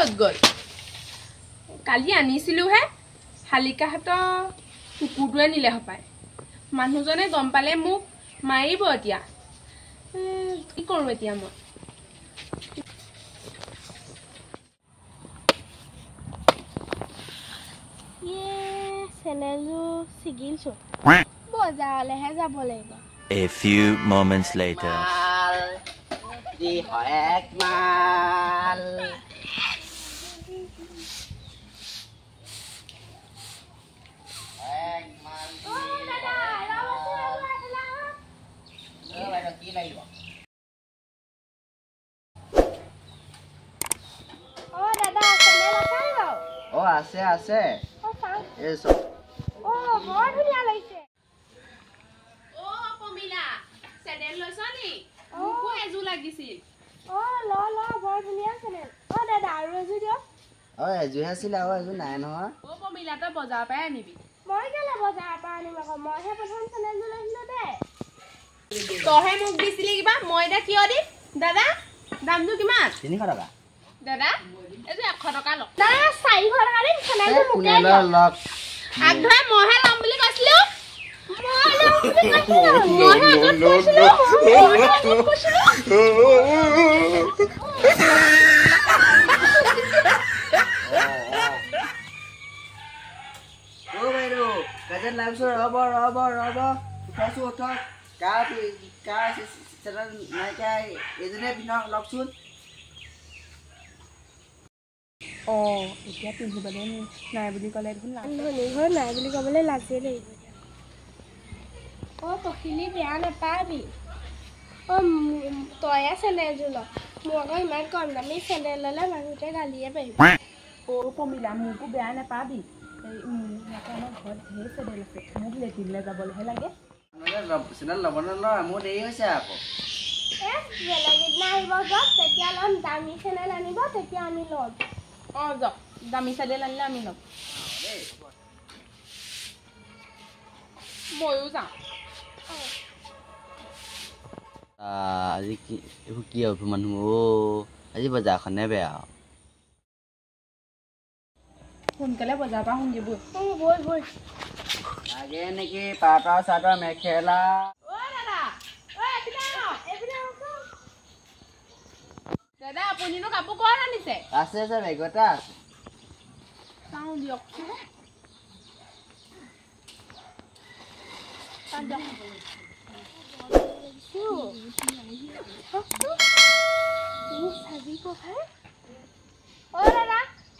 ক'ত গ'ল? কালি আনিছিলোঁহে, শালিকাহঁতৰ কুকুৰটোৱে নিলে হপায়। মানুহজনে গম পালে মোক মাৰিব এতিয়া। কি কৰোঁ এতিয়া মই? চেনেলযোৰ ছিগিলচোন, বজাৰলৈহে যাব লাগিব। A few moments later. এক মাল কি লাগিব? অ আছে আছে। এই চব। অ বৰ ধুনীয়া লাগিছে। অ পমিলা, চেনেল লৈছ নি? মোকো এযোৰ লাগিছিল। অ ল ল, বৰ ধুনীয়া চেনেল। অ দাদা, আৰু এযোৰ দিয়ক। অ এযোৰহে আছিলে, আৰু এযোৰ নাই নহয়। অ পমিলা, তই বজাৰৰ পৰাই আনিবি। মই কেলে বজাৰৰ পৰা আনিম আকৌ? মইহে প্ৰথম চেনেলযোৰ লৈছিলো দেই। তইহে মোক দিছিলি কিবা, মই এতিয়া কিয় দিম? দাদা, দামটো কিমান? 300 টকা। দাদা, এইযোৰ 100 টকা লওক। দাদা, 400 টকা দিম, চেনেলযোৰ মোকে দিয়ক। আগ ধৰে মইহে ল'ম বুলি কৈছিলো। মই ল'ম বুলি কৈছিলো। মইহে আগত কৈছিলো। মইহে আগত কৈছিলো। অ বাইদেউ, কাজে লাইভচোন। ৰ'ব ৰ'ব ৰ'ব, উঠকচোন উঠক। কাৰ কাৰ চেনেল নাইকিয়া, এইজনে পিন্ধক লওকচোন। অ এতিয়া পিন্ধিবলৈ নাই বুলি ক'লে দেখোন ধনী ঘৰ নাই বুলি ক'বলৈ লাজেই লাগিব। অ পখিলি, বেয়া নাপাবি। অ তয়ে চেনেলযোৰ ল, মোৰ আকৌ ইমান কম দামী চেনেল ল'লে মানুহটোৱে গালিয়ে পাৰিব। অ পমিলা, মোকো বেয়া নাপাবি। এই মোৰ আকৌ আমাৰ ঘৰত ঢেৰ চেনেল আছে, মোক লেট্ৰিনলৈ যাবলৈহে লাগে। চেনেল ল'ব নলয়, মোৰ দেৰি হৈছে আকৌ। বেলেগ এদিনা আহিব যাওক, তেতিয়া ল'ম। দামী চেনেল আনিব, তেতিয়া আমি ল'ম। অ যাওক, দামী চেনেল আনিলে আমি ল'ম। ময়ো যাওঁ। আজি কি এইবোৰ কি আৰু মানুহ। অ আজি বজাৰখনে বেয়া। সোনকালে বজাৰৰ পৰা আহোঁগে বৈ। বৈ বৈ। লাগে নেকি পাটৰ চাদৰ মেখেলা? অ দাদা, অ এইপিনে আহক, এইপিনে আহকচোন। দাদা, আপুনিনো কাপোৰ ক'ত আনিছে? আছে আছে, বেগতে আছে। চাওঁ দিয়কচোন। অ দাদা,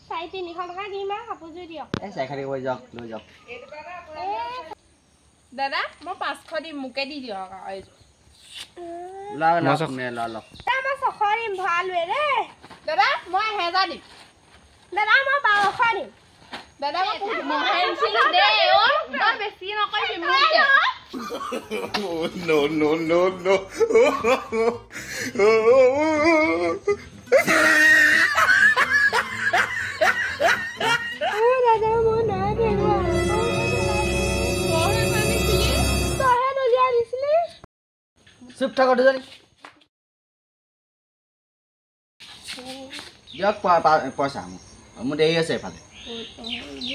350 টকা দিম আৰু কাপোৰযোৰ দিয়ক। এই 400 দিব, যাওক লৈ যাওক। দাদা, মই 500 দিম, মোকে দি দিয়ক আৰু এইযোৰ। লওক লওক। মই 600 দিম, ভৰালোৱে দেই। দাদা, মই 1000 দিম। দাদা, মই 1200 দিম। দাদা, মই মহে আনিছিলো দেই। অ তই বেছি নকৰিবি, মোক দে। No, no, no, no. দাদা, মই নাই পেলোৱা। তইহে দলিয়াই দিছিলি। চুপ থাক দুজনী। দিয়ক পইচা মোক, মোৰ দেৰি হৈছে এইফালে।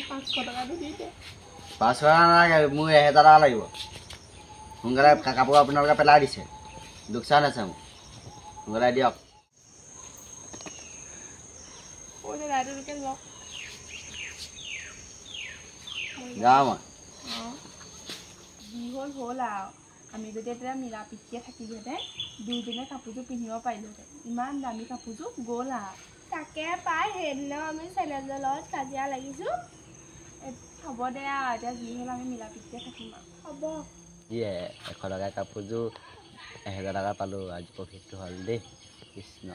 500 টকাটো দি দে। 500 টকা নালাগে, মোৰ 1000 টকা লাগিব। সোনকালে কাপোৰ আপোনালোকে পেলাই দিছে, লোকচান আছে মোৰ। সোনকালে দিয়ক। যাওঁ মই। যি হ'ল হ'ল আৰু। আমি যদি এতিয়া মিলা প্ৰীতিয়ে থাকিলোহেঁতেন, দুয়োজনে কাপোৰযোৰ পিন্ধিব পাৰিলোহেঁতেন। ইমান দামী কাপোৰযোৰ গ'ল আৰু। তাকে পাই সেইদিনা আমি চেনেলযোৰৰ লগত কাজিয়া লাগিছোঁ। হ'ব দে আৰু, এতিয়া যি হ'ল আমি মিলা প্ৰীতিয়ে থাকিম আৰু। হ'ব। ইয়ে 100 টকা কাপোৰযোৰ 1000 টকা পালোঁ, আজি প্ৰফিটটো হ'ল দেই। কৃষ্ণ।